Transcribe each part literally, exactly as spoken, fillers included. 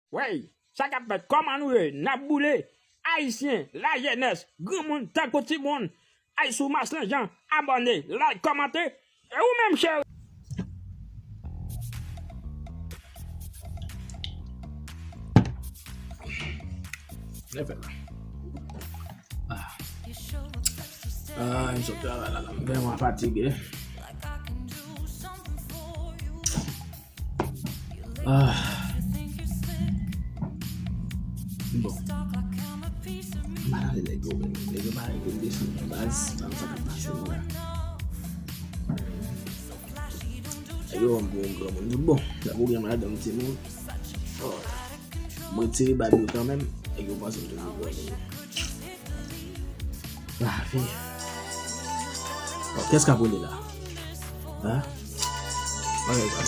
Wey, sa k ap fèt? Kòman nou ye? N ap boule. Ayisyen, lajenès, granmoun tankou timoun. Ay sou Maslen Jan, abòne, like, kòmante. E ou menm, cheri? Lè fè la. Ah. Ah, m sot travay la, la. M vrèman fatige. Ah. Bon. M pa tande nèg yo menm. Nèg yo pa regle desann nan baz. Sa, sa k ap pase nou la. Nèg yo wè m pou yon granmoun. Bon, la pou gen madanm timoun. Oh. Mwen tire bab yo kanmenm. Nèg yo panse m toujou granmoun. Lavi. Bon, kès k ap rele la? Hein? Ann rele la.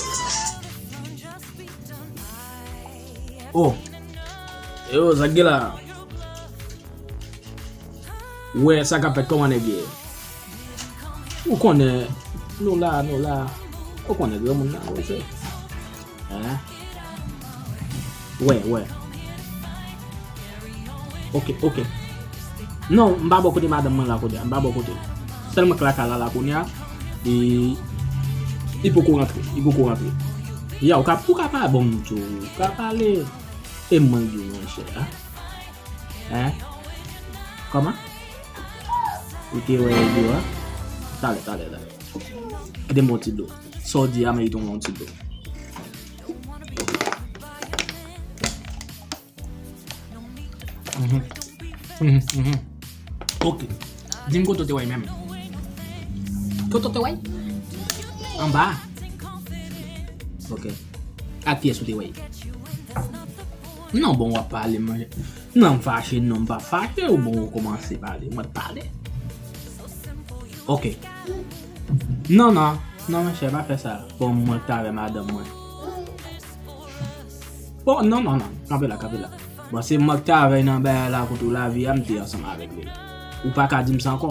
Oh. Yo, sa k gen la? Wè, sa k ap fèt, kòman nèg ye? Ou konnen, nou la, nou la. Ou konnen granmoun nan, wi, se. Hein? Wè, wè. Ok, ok. Non, m pa bò kote madanm mwen la kounye a. M pa bò kote. Sèlman k lakay la la kounye a. E, li poko rantre. Li poko rantre. Ya, ou ka, ou ka pa bon, m di w, ou ka pale. E mwen di w, monchè, a. Hein? Kòman? Ou te wè yo a? Talè, talè, talè. Kite m bon ti dlo. Sa w di a merite yon ti dlo. Mhm. Mhm, mhm. Ok. Di m kote w te wè menm. Kote w te wè? Anba? Ok. Ak kiyès ou te wè? Non, bon, w ap pale, mwen. Non, m fache, non, m pa fache, ou bon, ou kòmanse pale, mwen pale. Ok. Non, non, non, monchè, pa fè sa. Bon, mwen t avè madanm mwen. Bon, non, non, non, kanpe la, kanpe la. Bon, se mwen k t avè nan bagay la, kote w lavi a, m te ansanm avèk li. Ou pa ka di m sa ankò.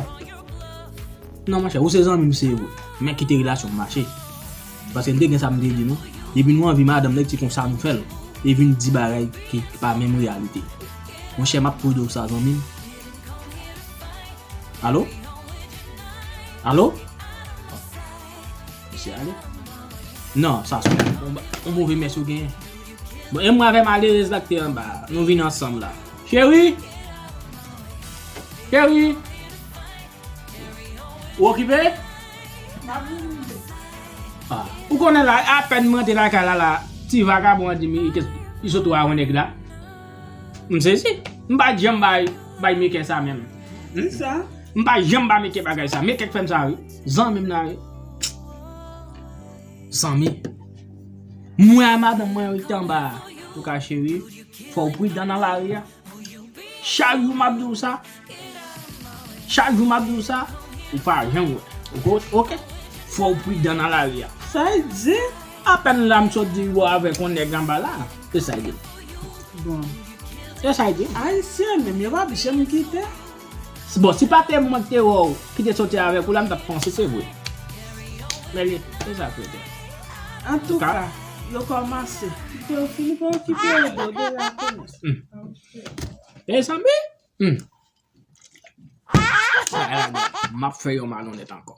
Non, monchè, ou se zanmi m, se vre. Men kite relasyon m mache. Paske m te gen sa m te di nou. Depi nou anvi madanm nèg, se konsa nou fè l. Li vin di bagay ki, ki pa menm reyalite. Monchè, m ap pwouve w sa, zanmi m. Alo? Alo? Misye ale? Non, sa se yon, yon move mès ou genyen. Bon, e mwen avè malerez la ki te anba a. Nou vin ansanm la. Cheri! Cheri! Ou okipe? M ap vin. Ah, ou konnen la, apèn m rantre lakay la, la, ti vagabon an di m, li, li sot wè yon nèg la. M sezi. M pa janm bay, bay Mike sa menm. Kisa? M pa janm bay Mike bagay sa. Mike k fè m sa, wi. Zanmi m nan, wi. Zanmi. Mwen a madanm mwen, wi, ki te anba a. Antouka, cheri, fò w pridan nan lari a. Chak jou m ap di w sa. Chak jou m ap di w sa. Ou pa janm wè. Ok, ok. Fò w pridan nan lari a. Sa e di? Apèn la m sot di w avèk yon nèg anba la. Se sa e di. Bon. Se sa e di. Ayisyen menm, yo p ap janm kite. Bon, si pa te mwen ki te wè w, ki te soti avèk ou la, m t ap panse se vre. Men li, se sa k rete. Antouka, yo kòmanse. Kite yo fini pou okipe yo, yo deja konnen. Hmm. Mezanmi, hmm. M ap fè yo malonèt ankò.